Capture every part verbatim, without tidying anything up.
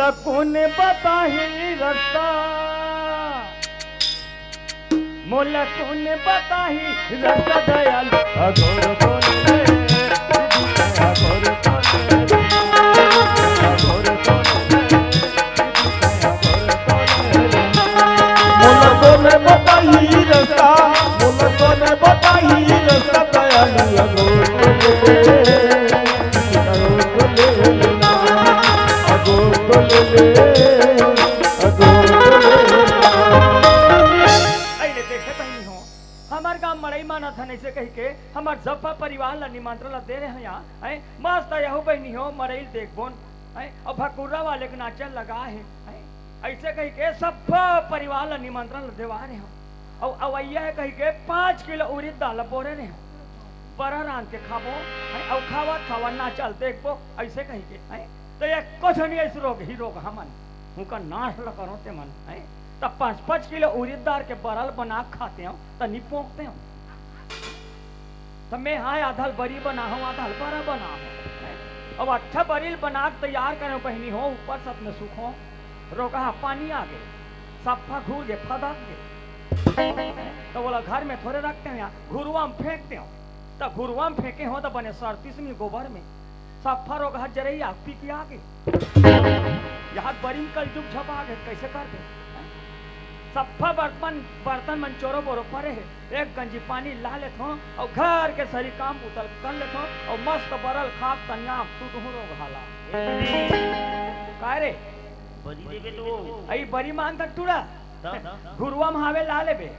कोन बताही रस्ता, मोला कोन बताही रस्ता दयालु। अघोर बोल रे, अघोर बोल रे, अघोर बोल रे, अघोर बोल रे। मोला कोन बताही रस्ता, मोला कोन बताही रस्ता दयालु। अघोर बोल रे, अघोर बोल रे, अघोर बोल रे। अइले देखे बहिनी हो, हमर गांव मड़ई मानत हन अइसे कहिके हमर सब्बा परिवार ला निमंत्रण ला दे रहे हन। हैं, मस्त यहू बहिनी हो, मड़ई ल देखबोन, हैं, अउ भकुर्रा वाले के नाचे ल लगा हे, हैं, अइसे कहिके सब्बा परिवार ला निमंत्रण ला देवा रहे हन। अउ अवइया हे कहिके पाँच किलो उरिद दाल ला बोरे रहे हन, बरा रांध के खाबो, हैं, अउ खावत खावत नाचा ल देखबो, अइसे कहिके, हैं। त एको झन अइसे रोगही रोगहा मन, हुंकर नाश ल करो ते मन, हैं? त पाँच पाँच किलो उरिद दार के बरा ल बना के खाते हो, त नी पोंकते हो। त मैं हाय आधा ल बरी बनाहूं, आधा ल बरा बनाहूं, हैं? अब अच्छा बरी ल बना के तैयार करेंव बहिनी हो, ऊपर सत में सूखो, रोगहा पानी आ गे, सफ्फा घूर गे, फदक गे। त ओला घर में थोरे रखते हो, या घुरुवा में फेंकते हो। त घुरुवा में फेंके हो त बने सरतीस में गोबर में सफ्फा रोगहा जरई आग पी के आ गे। यहां बरी में कलजुग झपा गे, कइसे करबे? सफ्फा बर्तन, बर्तन मन चोरो बोरो परे हे। एक गंजी पानी ला लेथों अउ घर के सरी काम उतल कर लेथों अउ मस्त बरा ल खा के तनिया सूतहूं रोगहा ला। काय रे? बरी देबे तो। अई बरी मान तक टूरा। त? घुरुवा में हावे ला लेबे।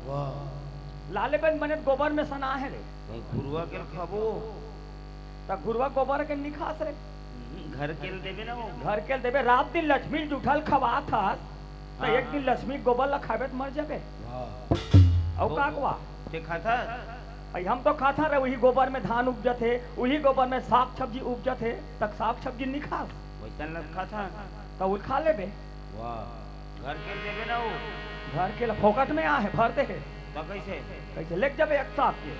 वाह। ला लेबे बने गोबर में सना हे रे। त घुरुवा के ल खाबो। त घुरुवा गोबर के नी खास रे। हम्म, घर के ल देबे ना वो। घर के ल देबे, रात दिन लक्ष्मी ल जूठा ल खवात हस, त हाँ। एक दिन लक्ष्मी के गोबर ल खाबे त मर जाबे। वाह। अउ तो का कवा? ते खाता? अई हम तो खाता रे, उही गोबर में धान उपजत हे, उही गोबर में साग सब्जी उपजत हे, त साग सब्जी नी खास। वइसन ल खाता। त उल खा लेबे। वाह। घर के ल देबे ना वो। घर के ल फोकट में आहे, भर दे हे। त कइसे? कइसे? लेग जाबे एक साथ के।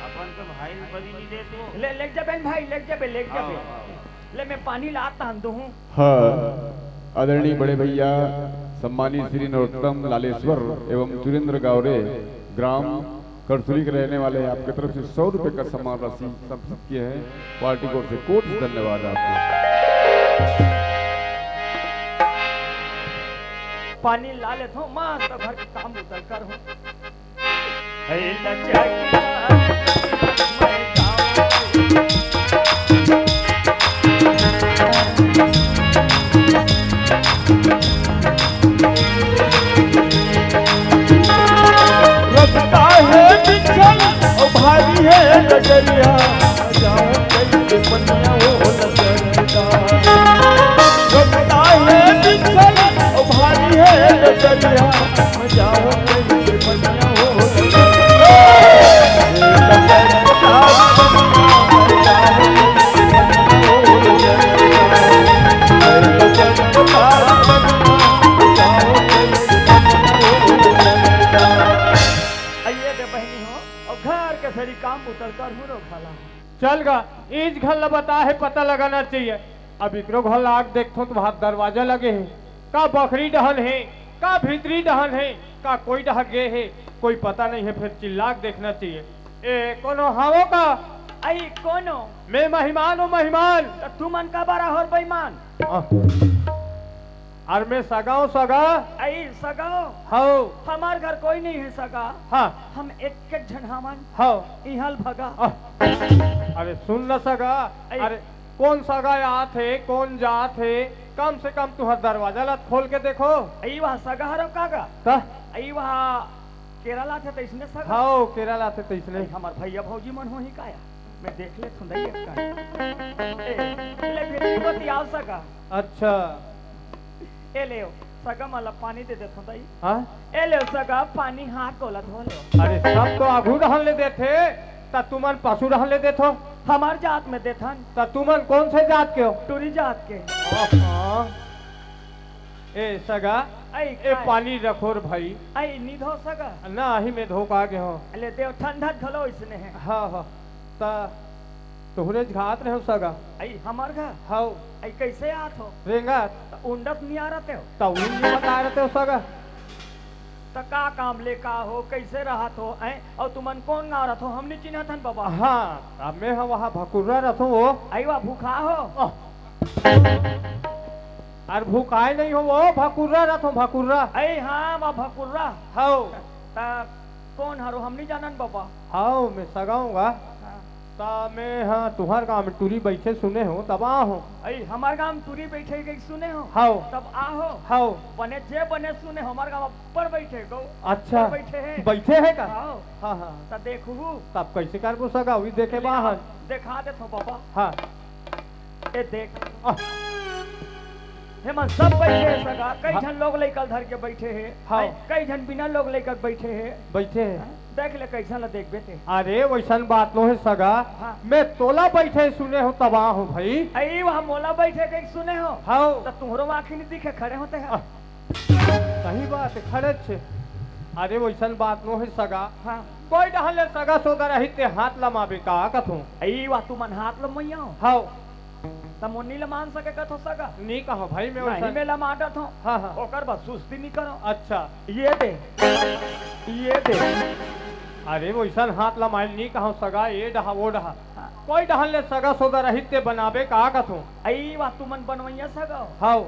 अपन के भाई ल बरी नी देत वो। ले, लेग जाबे न भाई, लेग जाबे, लेग जाबे। आओ, आओ। ले, मैं पानी लात हन दूहूं। हाँ, आदरणीय बड़े भैया, सम्मानित श्री नरोत्तम लालेश्वर एवं सुरेंद्र गावरे, ग्राम करसुली के रहने वाले, आपके तरफ से सौ रुपए का सम्मान राशि समर्पित किए हैं। पार्टी की ओर से कोटि धन्यवाद आपको। पानी ला लेथों, मस्त घर के काम उतल कर हो। हे लचकना मैं गाऊं। रस्ता हे बिछल, ओ भारी हे नजरिया, जाऊं कइसे पनिया ओ नजरिया। रस्ता हे बिछल, ओ भारी हे नजरिया, जाऊं कइसे पनिया ओ नजरिया। अइए दे बहिनी हो, अउ घर के सरी काम उतल कर हूँ रो खाला। चल गा, इस घर ला बता हे, पता लगाना चाहिए। अब इकरो घर ला आके देखथों त वहाँ दरवाजा लगे हे, का बखरी डहन हे, का भीतरी डहन हे, का कोई डहर गे हे, कोई पता नहीं हे, फेर चिल्ला के देखना चाहिए। ए, कोनो हावो का? अई, कोनो? मैं महिमान हूँ, महिमान। त तुमन काबर आहो बेईमान? आ। अरे मैं सगा हूँ, सगा। अई, सगा हो? हव। हमार घर कोई नहीं हे सगा। हाँ। हम एक, एक झन हावन। हव। इहाँ ल भगा। आ। अरे सुन न सगा। अई। अरे कोन सगा आत हे, कोन जात हे, कम से कम तुहर दरवाजा ला खोल के देखो। अई वहाँ सगा हरो का गा? का? अई वहाँ केरा लाथे तइसने सगा। हव, केरा लाथे तइसने। अई, हमर भैया भौजी मन होही काया? मैं देख लेथों दई एक कन। ए, ले बेटी गोती आव सगा। अच्छा। ए ले, सगा मन ला पानी दे देथों दई। हाँ? ए ले सगा, पानी हाथ गोला धो ले। अरे, सब तो आघू डहन ले देथे, त तुमन पाछू डहन ले देथो। हमर जात में देथन। त तुमन कोन से जात के हो? टूरी जात के। ओहो। ए सगा, अई ए काय? पानी रखो रे भाई। अई नी धो सगा। ना, अही में धो के आ गे हो। ले देव, ठंडा घलो इसने हे। हाँ, हाँ। त तोहरे घात रहे हो सगा। आई हमर घर? हव। आई कैसे आत हो? रेंगत। त उंडत नियारत हो? त उंडत नियारत हो सगा। त का काम ले का हो, कैसे रहत हो, ऐं? अउ तुमन कौन गाँव रहत हो, हम नहीं चिन्हत हन बाबा। हाँ, अब मैं ह वहाँ भकुर्रा रहत हूँ वो। आई वा भूखा हो? आह। अरे भूखाए नहीं हो वो, भकुर्रा रहत हूँ, भकुर्रा। आई हाँ, वा भकुर्रा। हव। त कौन हरो, हम नहीं जानन बाबा। हव, मैं सगा हूँ गा। हाँ। त मैं ह तुहर गाँव में टूरी बैठे सुने हो, तब आ हो। अई, हमर गाँव में टूरी बैठे के सुने हो? हव। तब आ हो। हव। बने जे बने सुने हो, हमर गाँव ऊपर बैठे गो। अच्छा। ऊपर बैठे है। बैठे है का? हव। हाँ, हाँ। त देखू। तब कैसे करबो सगा, वही देखे बाहन। देखा देत हो बाबा। हाँ। ए देख। आह। हे मन सब बैठे है सगा, कई हाँ। झन लोग लइका धर के बैठे है। हाँ। कई झन बिना लोग लइका बैठे है। बैठे है। हाँ। देख ले, कैसन ला देखबे ते। अरे, वैसन बात नो हे सगा। हाँ। मैं तोला बैठे सुने हो, तब आ हो भाई। अई, वहाँ मोला बैठे के सुने हो? हव। त तुहरो आँखी नहीं दिखे, खड़े होते हैं। आह, सही बात है, खड़े छे। अरे, वैसन बात नो हे सगा। हाँ। कोई डहर ले सगा सोदर रही ते हाथ लमाबे का कथों। अई, वा तुमन हाथ लमैया हो? हव। त मोर नी लमान सके कथो सगा? नी कहो भाई, मैं नहीं, वैसन मैं लमाडत हूँ। हाँ, हाँ। ओकर बाद सुस्ती नी करो। अच्छा। ये दे, ये दे। अरे, वैसन हाथ लमाइल नी कहो सगा, ये डहा, वो डहा। हाँ। कोई डहर ले सगा सोदर रही ते बनाबे का कथों? अई वा तुमन बनवैया सगा हो? हव।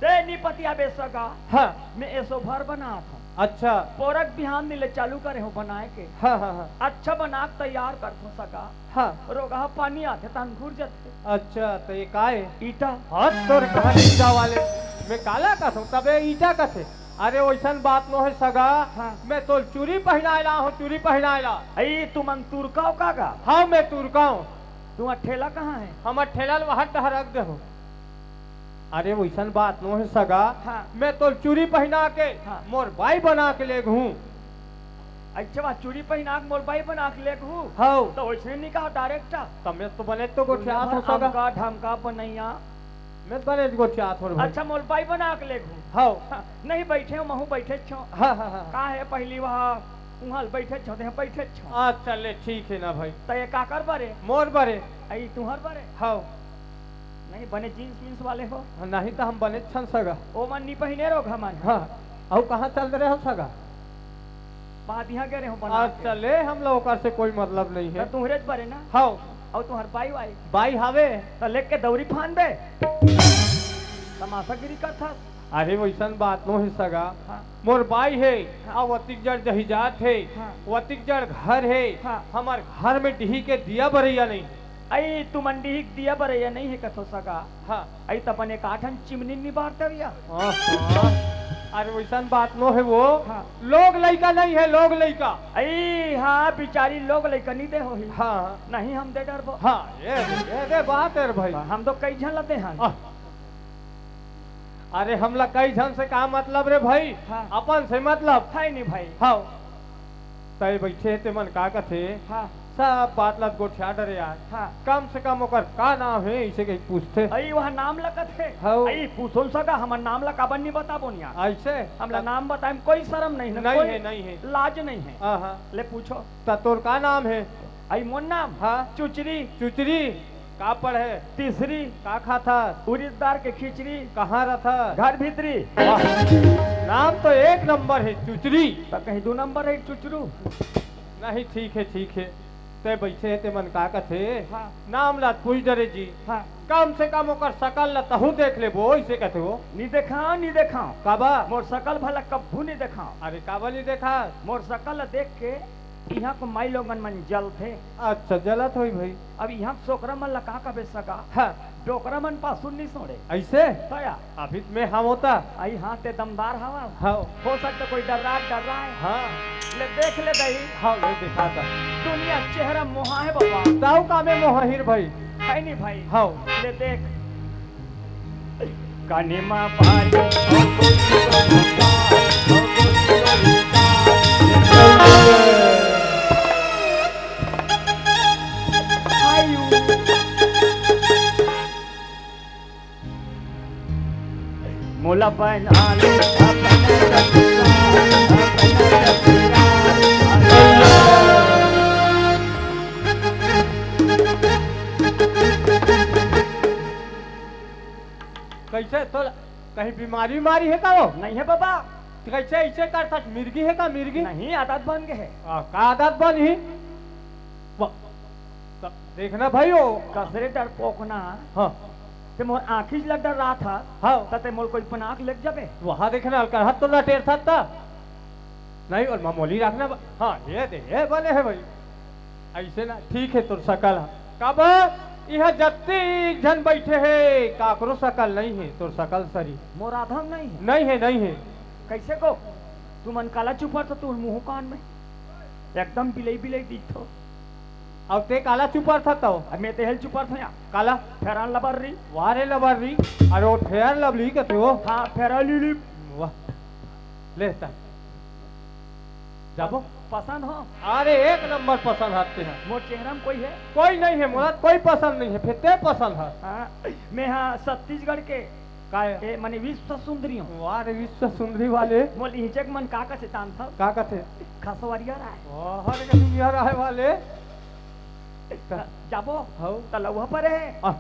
ते नी पतियाबे सगा। हाँ। मैं एसो भर बनात हूँ। अच्छा। पोरक बिहान नी ले चालू करे हूँ बनाए के। हाँ, हाँ, हाँ। अच्छा बना के तैयार करथों सगा। हाँ। रोगहा पानी आथे त अंकुर जथे। अच्छा, त ये का है? ईटा। हाँ, तोर कहत ईटा वाले। मैं काला कथों, तबे ईटा कथे। अरे, वैसन बात नो हे सगा। हाँ। मैं तोल चूरी पहिनाए ला हूँ, चूरी पहिनाए ला। अई, तुमन तुरका हो का गा? हाँ, मैं तुरका हूँ। तुम्हार ठेला कहाँ है? हमर ठेला ल वहाँ टहरक दे हो। अरे, वैसन बात नो हे सगा। हाँ। मैं तोल चूरी पहिना के, हाँ। मोर बाई बना के लेगहूँ। अच्छा, वा चूरी पहिना के मोर बाई बना के लेगहूँ? हव। त वैसने नी कहा direct? त मैं तो बने तो गोठियात हूँ सगा। हमका ढमका बनैया। मैं बने गोठियात हूँ भाई। अच्छा, मोर बाई बना के लेगहूँ। हव। हाँ, नहीं बैठे हो, महू बैठे छो। हाँ, हाँ, हाँ। का है पहली वहाँ, उहाँ बैठे छो, ते बैठे छो। अच्छा, ले ठीक है ना भाई। त ये काकर बरे? मोर बरे। अई तुहर बरे? हव। नहीं, बने jeans वींस वाले हो? हाँ, नहीं त हम बने छन सगा। ओ मन नी पहिने रहो घमन। हाँ, अउ कहाँ चल रहे हो सगा? बात यहाँ गे रहे हो बना के। अच्छा, ले हम लोग ओकर से कोई मतलब नहीं है। त तुहरे बरे ना? हव। अउ तुहर बाई वाई? बाई हावे। त लेके दौरी फान दे। तमाशागिरी करथस। अरे, वैसन बात नो हे सगा। हाँ। मोर बाई हे, हाँ। अउ वतिक जड़ जहिजात हे, हाँ। वतिक जड़ घर हे, हाँ। हमर घर में डिही के दिया बरैया नहीं। अई, तुमन डिही के दिया बरैया नहीं है कथो सगा। हाँ। अई, त अपन एकाठन चिमनी नी बारते भैया। हाँ, हाँ। अरे, वैसन बात नो हे वो। हाँ। लोग लइका नहीं है, लोग लइका। अई, हाँ, बिचारी लोग लइका नी दे होही। हाँ। नहीं हम दे डरबो। हाँ, ये, ये दे बात है रे भाई। हम तो कई झन ला दे हन। आह। अरे, हमला कई झन से का मतलब रे भाई? हाँ। अपन से मतलब। है नी भाई। हव। तय बैठे हे, ते मन का कथे? हाँ। सब बात ला गोठिया डरे यार। हाँ। कम से कम ओकर का नाम हे, इसे कहीं पूछथे। अई, वहाँ नाम ला कथे? हव। अई, पूछोन सगा, हमर नाम ला काबर नी बताबोन यार? ऐसे? हमला त- नाम बताए में कोई शरम नहीं ना, नहीं कोई है, नहीं है। लाज नहीं है। हाँ, हाँ। ले पूछो। त तोर का नाम हे? अई मोर नाम? हाँ। चुचरी। चुचरी? का पढ़े? तीसरी। का खाथा? उड़ीद दार के खिचड़ी। कहाँ रथा? घर भीतरी। वाह, नाम तो एक नंबर हे, चुचरी। त कहीं दू नंबर हे चुचरू? नहीं, ठीक हे, ठीक हे। ते बैठे हे, ते मन का कथे? हाँ। नाम ला पूछ डरे जी। हाँ। कम से कम ओकर सकल ला तहूँ देख लेबो, इसे कथे हो। नी देखाओ, नी देखाओ। काबा? मोर सकल भला कभू नी देखाओ। अरे काबा नी देखा? मोर सकल ला देख के इहाँ को माई लोगन मन जलथे। अच्छा, जलत होई भाई। अब इहाँ के सोकरा मन ला का कबे सगा? हाँ। डोकरा मन पासुन नी सोड़े। ऐसे? तो यार। अभी तो मैं हम होता। आई हाँ, ते दमदार हवा। हाँ। हो सकता कोई डर्रा, डर्रा है। हाँ। ले देख ले दही। हाँ, ले दिखाता। दुनिया चेहरा मोहा है बाबा। ताऊ का में मोहा हिर भाई। है नहीं भाई। हाँ। ले देख। कानी मा बाली, ओ गोरी गोरी का, ओ गोरी गोरी का। आयु। मोला बना ले अपना ससुराल, अपना ससुराल। कइसे तो कहीं बीमारी-उमारी हे का वो? नहीं हे बाबा। तो कइसे अइसे करथस? मिर्गी हे का मिर्गी? नहीं, आदत बन गे हे। आ, का आदत बनही? ब-, त-, देखना भाई वो। कसरे डरपोकना। हाँ। ते मोर आँखीच ल डराथस। हाँ। त ते मोला कोई पनाक लेग जाबे। वहाँ देखना, अलकरहा तो लटेरथस त। नहीं, अउ मामूली रखना ब-, हाँ, ये दे, ये बने हे भाई। अइसे ना, ठीक हे तोर सकल ह। काबर? इहाँ जत्ती झन बइठे हे, काकरो सकल नइ हे, तोर सकल सरी। मोर आधा म नइ हे? नइ हे, नइ हे। कइसे को? तुमन काला चुपरथो तुमन मुँह कान में? एकदम बिलई बिलई दिखथो। अउ ते काला चुपरथस तव? अब मैं तेहल चुपरथों या। काला? Fair and Lovely। वाह रे लबरी। अरे वो Fair Lovely कथे वो? हाँ, Fair Lovely। वाह। ले ता। जाबो? पसंद हो? अरे एक नंबर पसंद हस ते हा। मोर चेहरा में कोई हे? कोई नइ हे, मोला कोई पसंद नइ हे, फेर ते पसंद हस। हाँ, मैं हा छत्तीसगढ़ के। काय? ए, माने विश्व सुंदरी हूँ। वाह रे विश्व सुंदरी वाले। मोला इहिंचे के मन का कथे जानथव? का कथे? खसवरिया राय। वाह रे खसवरिया राय वाले। जाबो? हौ। त लउहा परे हे। आ।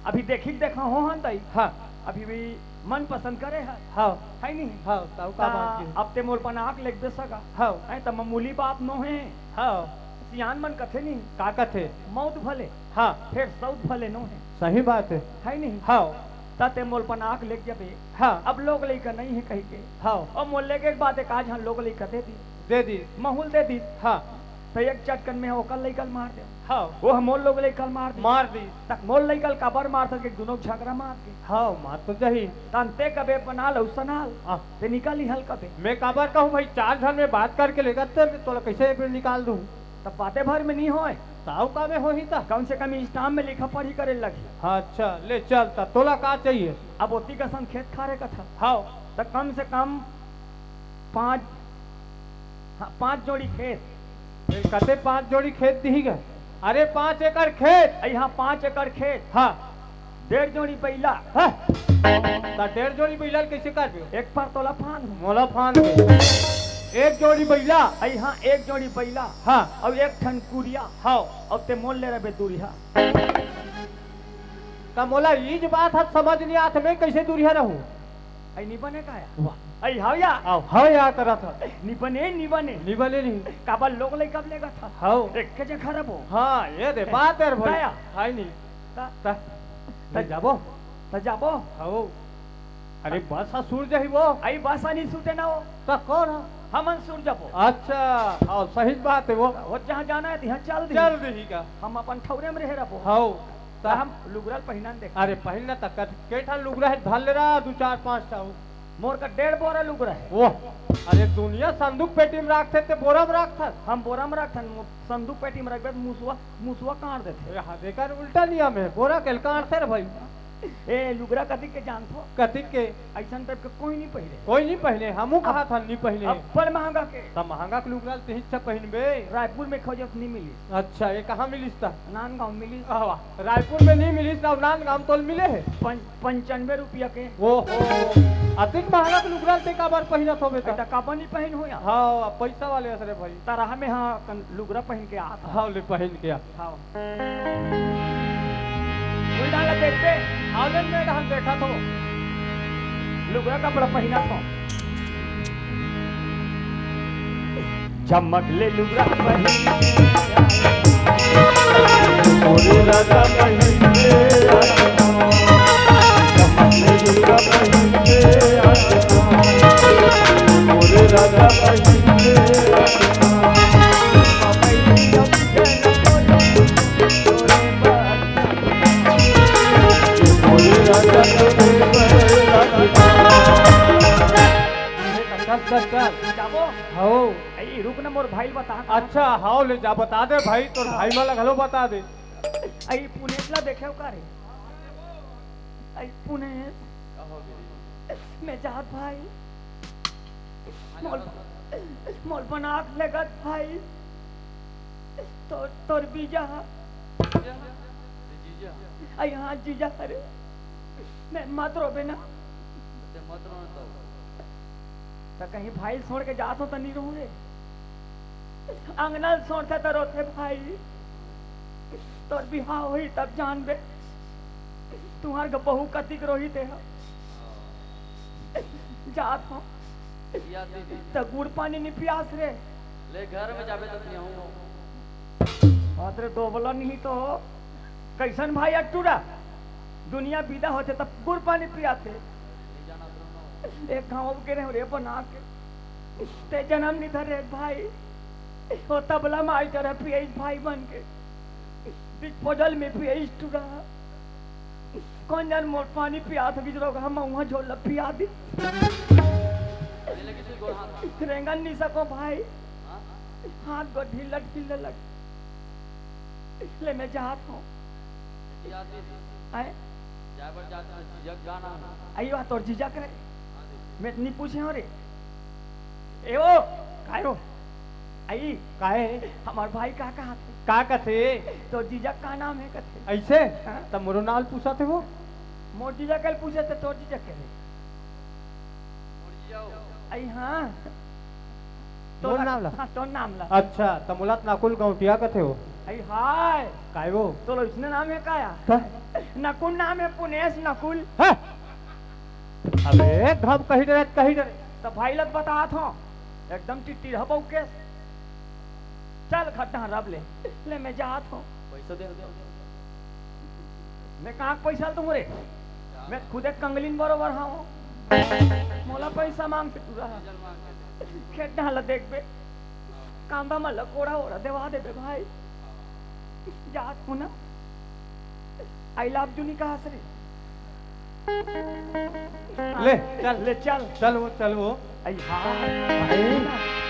अभी देखी के देखा हो हन तई। हाँ। अभी भी मन पसंद करे हे। हाँ। हे नहीं? हाँ, तब का ता बात हे? अब ते मोर पनाक लेग दे सका। हाँ। हैं, त मामूली बात नो हे। हाँ। सियान मन कथे नहीं। का कथे? मौत भले। हाँ। फेर सौत भले नो हे। सही बात हे। हे नहीं? हाँ। त ते मोर पनाक लेग जाबे। हाँ। अब लोग लइका नइ हे कहि के। हाँ। अउ मोर लेगे के बाद एक आध झन लोग लइका दे दी। दे दी। महूँ ल दे दी। हाँ। त एक चटकन में ओकर लइका ल मार दे। हाँ। वो ह मोर लोग लइका ल मार दी। मार दी। त मोर लइका ल काबर मारथस के दुनों झगरा मार के। हाँ, मार तो जाही। त अंते कबे बनाल अउ सनाल। हाँ। ते निकल इहल कबे। मैं काबर कहूँ भाई, चार झन में बात करके लेगत ते मैं तोला कइसे निकाल दूँ? त बाते भर में नइ होय। तब का में होही त? कम से कम stamp में लिखा पढ़ी करे लगही। हाँ, अच्छा, ले चल त, तोला का चाहिए? अब ओती कसन खेत खार हे कथा। हाँ। त कम से कम पाँच, हाँ, पाँच जोड़ी खेत। ए, कते पाँच जोड़ी खेत दिही गा? अरे, पाँच एकड़ खेत। अई हाँ, पाँच एकड़ खेत। हाँ। डेढ़ जोड़ी बइला। हाँ। त डेढ़ जोड़ी बइला ल कइसे करबे? एक पर तोला फांद हूँ। मोला फांद दे। एक जोड़ी बइला। अई हाँ, एक जोड़ी बइला। हाँ। अउ एक ठन कुरिया। हाँ। अउ ते मोर ले रहिबे दूरिहा। त मोला ईज बात ह समझ नइ आत, मैं कइसे दूरिहा रहूँ? अई नइ बने का या? वाह। अई हव या? आव, हव या करत ह। नइ बने, नइ बने। नइ बने नहीं। काबर लोग लइका ल लेगत ह? हव। एक के जगह रहिबो। हाँ, ये दे बात हे रे भाई। दया। हाय नहीं। त, त, त जाबो? त जाबो? हव। अरे बस ह सुर जाही वो। अई बस ह नइ सुटे ना वो। त कौन ह? हमन सुर जाबो। अच्छा, हाँ, सही बात हे वो। वो जहाँ जाना हे, तिहाँ चल दिही। चल दिही का? हम अपन ठौरे में रहे रहिबो। हव। त त हम लुगरा ल पहिनन देख। अरे पहिन ना त कत-, के ठन लुगरा हे धर ले रहा, दू चार पाँच ठा हो। मोर का डेढ़ बोरा लुगरा हे। वो, अरे दुनिया संदूक पेटी में राखथे ते बोरा में राखथस? हम बोरा में राखथन, मु-, संदूक पेटी में रखबे त मुसवा, मुसवा काट देथे। ए, हाँ, देकर उल्टा नियम हे, बोरा के काटथे रे भाई। ए, लुगरा कतिक के जानथो? कतिक के? अइसन type के कोई नइ पहिने। कोई नइ पहिने, हमू अब, कहा था नइ पहिने। अब बड़ महंगा के। त महंगा के लुगरा ल तिही अच्छा पहिनबे। रायपुर में खोजो त नइ मिलिस। अच्छा, ये कहाँ मिलिस त? नांदगांव मिलिस। आवा, रायपुर में नइ मिलिस त नांदगांव तोल मिले हे। पं-, पंचानवे रुपया के। ओहो, अतिक महंगा के लुगरा ल ते काबर पहिनत होबे त? त काबर नइ पहिन हो या? हाँ, पैसा वाले हस रे भाई। त रहा में हाँ, कन-, लुगरा पहिन के आ। हाँ, ले पहिन के आ। हाँ। उल्टा ला देखबे। आनंद में हम देखा थो। लुगरा कपड़ा पहिना थो। चमक ले लुगरा पहिन। मोरे राजा पहिन के आ। चमक ले लुगरा पहिन के आ। मोरे राजा पहिन के आ। चल, चल, चल। जाबो? हौ। अई, रुक ना, मोर भाई ल बता। अच्छा, हौ, ले जा, बता दे भाई, तोर भाई मन ला घलो बता दे। अई, पुनेश ला देखेव का रे? अई, पुनेश। मैं जात भाई। मोल, मोल बना के लेगत भाई। तोर, तोर बीजा ह। जीजा? जीजा? अई हाँ, जीजा, अरे। मैं मत रोबे ना। ते मत रोना तो। त कहीं भाई ल छोड़ के जात हो त नइ रोहूं रे। अंगना ल छोड़थे त रोथे भाई। तोर बिहाव होही तब जानबे। तुंहर ग-, बहू कतिक रोही ते ह। जात हंव। पिया दीदी। त गुड़ पानी नी पियास रे। ले घर में जाबे त पियाहूं। बात रे दोबला नहीं तो। कइसन भाई अट्टूरा? दुनिया बिदा होथे तब गुड़ पानी पियाथे। एक घांव के रहे रे बना के। ते जनम नहीं धरे भाई। ओ तबला मास्टर ह पियइस भाई बन के। डिस्पोजल में पियइस टूरा। कोन जन मोर पानी पियात बिजरो का मउहा झोल ल पिया दी। रेंगन नहीं सको भाई। हाथ गो ढीला ढीला लग। ले मैं जात हंव। आए? जाए बर जात हंव, जीजा के का नाम हे? अई वा तोर जीजा के रे। मैं त नी पूछे हंव रे। ए ओ, काय हो? अई, काय हे? हमर भाई का कहाथे? का कथे? तोर जीजा के का नाम हे कथे? अइसे? हाँ। त मोरो नाम ल पूछत हे वो? मोर जीजा के ल पूछे त तोर जीजा के रे। अई हाँ। मोर नाम ला? हाँ, तोर नाम ला। अच्छा, त मोला त नकुल गौंटिया कथे वो। अई हाय। काय वो? तोला इसने नाम हे का या? का? नकुल नाम हे, पुनेश नकुल। हाँ। अबे, घब कही डरे, कही डरे। त भाई ल त बतात हंव, एकदम टिट्टी रह बउके। चल खड्डा रब ले, ले मैं जात हंव। पैसा दे दे। मैं कहाँ पैसा दूं रे? मैं खुदे कंगलिन बरोबर हंव। मोला पैसा मांग के तू रहा। खेत डाला देखबे, कांदा मन ल कोड़ा ओड़ा देवा देबे भाई। जात हूँ ना। I love you नहीं कहा रे। ले, चल। ले, चल। चल वो, चल वो। अई हाँ। भाई,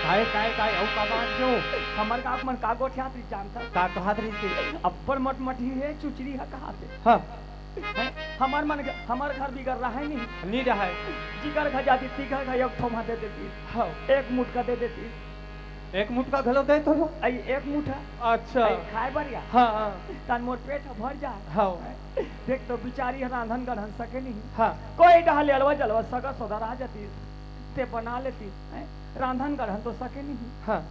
भाई, काय, काय, अउ का बात जो? हमर गाँव मन का गोठियात रही जानता? का कहत रही से? अब्बड़ मटमटी हे, चुचरी हे कहत हे। हाँ। हैं? हमर मन, हमर घर बिगर रहे नहीं। नहीं रहे। जिकर घर जाती, तिकर घर एक ठोमा दे देती। हाँ। एक मुटका दे देती। एक मुटका घलो दे तो लो। अई एक मुठा। अच्छा। अई खाए बर या। हाँ, हाँ। तन मोर पेट ह भर जाए। हाँ। देख तो बिचारी ह रांधन गढ़न सके नहीं। हाँ। कोई डहा ले अलवा जलवा सगा सोदा रह जाती। ते बना लेती। हैं? रांधन गढ़न तो सके नहीं। हाँ।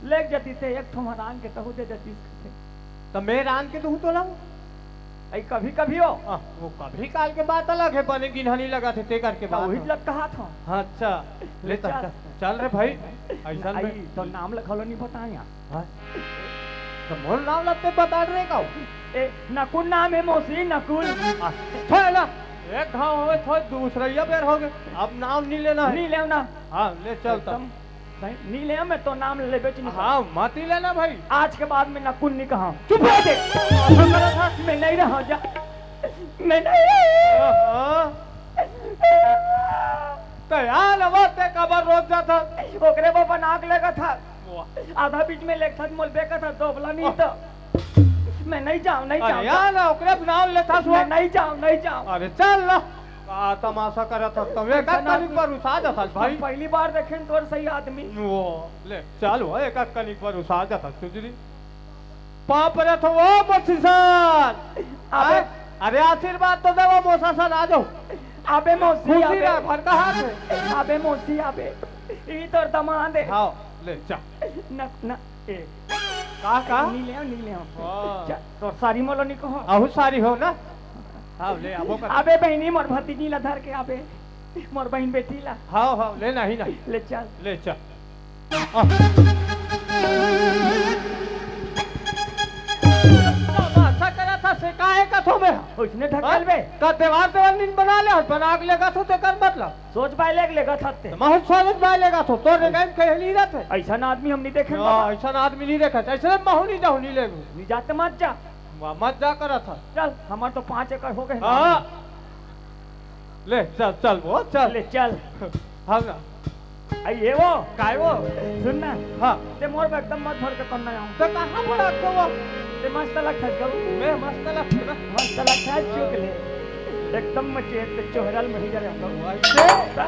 लेग जाती ते एक ठो रांध के तहू दे देती। त मैं रांध के दूहूं तोला? अई कभी कभी हो। आ, वो कभी काल के बात अलग हे, बने गिनहनी लगथे ते करके बात उही हे। लग कहा था। हाँ, अच्छा। ले ले त चल। चल, चल रे भाई। अइसन अई में तो नाम ल घलो नहीं बताया। हाँ? त मोर नाम ल ते बता रे का? ए, नकुल नाम हे मौसी, नकुल। आ, छोड़ ना। एक घाव होवे, थोड़ दूसरा ये बेर होगे। अब नाम नहीं लेना हे। नहीं लेना। हाँ, ले चल तब। एकदम। नहीं, नहीं ले, मैं तो नाम लेबे च नहीं हाँ, मत ही लेना भाई। आज के बाद मैं नकुल नहीं कहा। चुप रह दे। मैं नहीं रहा जा। मैं नहीं रहा। हाँ। त यार, अब ते काबर रोत जाथस? ओकरे बाबा नाक लेगत हस। वाह। आधा बीच में लेगत हस, मोल बेकत हस, दोबला नहीं तो। मैं नहीं जाऊँ, नहीं अरे जाऊँ। यार, ना, ओकरे नाम लेथस मैं वो। नहीं जाऊँ, नहीं जाऊँ। अरे चल ना। का तमाशा करत हस? तब एक कनिक बर रुसा जाथस भाई। हम पहली बार देखेन तोर सही आदमी। वो, ले, चल वो, एक कनिक बर रुसा जाथस, चुचरी। पाँव परत हंव वो मोर सिसान। अबे। हाँ? अरे आशीर्वाद तो दे वो मोर सिसान, आ जाओ। अबे मौसी, खुशी अबे। रह, घर का हाथ हे। अबे मौसी, अबे। ई तोर दमाद हे। हाँ, ले, जा। न, न, ए। का, का? नहीं ले, नहीं ले। हाँ। जा, तोर सारी मोला नहीं कहो। आहू सारी हो ना? हाँ, ले, आबो कर। अबे बहिनी, मोर भतीजी ला धर के आबे। मोर बहिन बेटी ला। हाँ, हाँ, ले, नहीं, नहीं। ले चल। ले चल। तमाशा करत हस, से काहे कथो में? ओइसने ढकेल बे। का देवार देवार नीन बना ले, बना के लेगत हो तेकर मतलब? सोच बाय लेग लेगत हस ते। त महूँ सोच बाय लेगत हो, तोर रेंगई में कहीं नहीं रहत हे। अइसन आदमी हम नहीं देखे हाँ, बाबा। अइसन आदमी नहीं देखे, अइसन महूँ नहीं जाहूँ, नहीं लेगू। नहीं जाते मत जा। वाह, मत जा करत हस। चल, हमर तो पाँच एकड़ हो गए। हाँ। ले, चल, चल, वो, चल। ले, चल। हाँ ना। अई, ये वो। काय वो? सुन ना। हाँ। ते मोर बर एकदम मत भर के पन्ना आऊँ। तो कहाँ भड़क गो वो? ते मस्त लगथस गो। मैं मस्त लगथस ना। मस्त लगथस, चुक ले। एकदम मचे, ते चोहरल मही जा रहा हूँ। वैसे?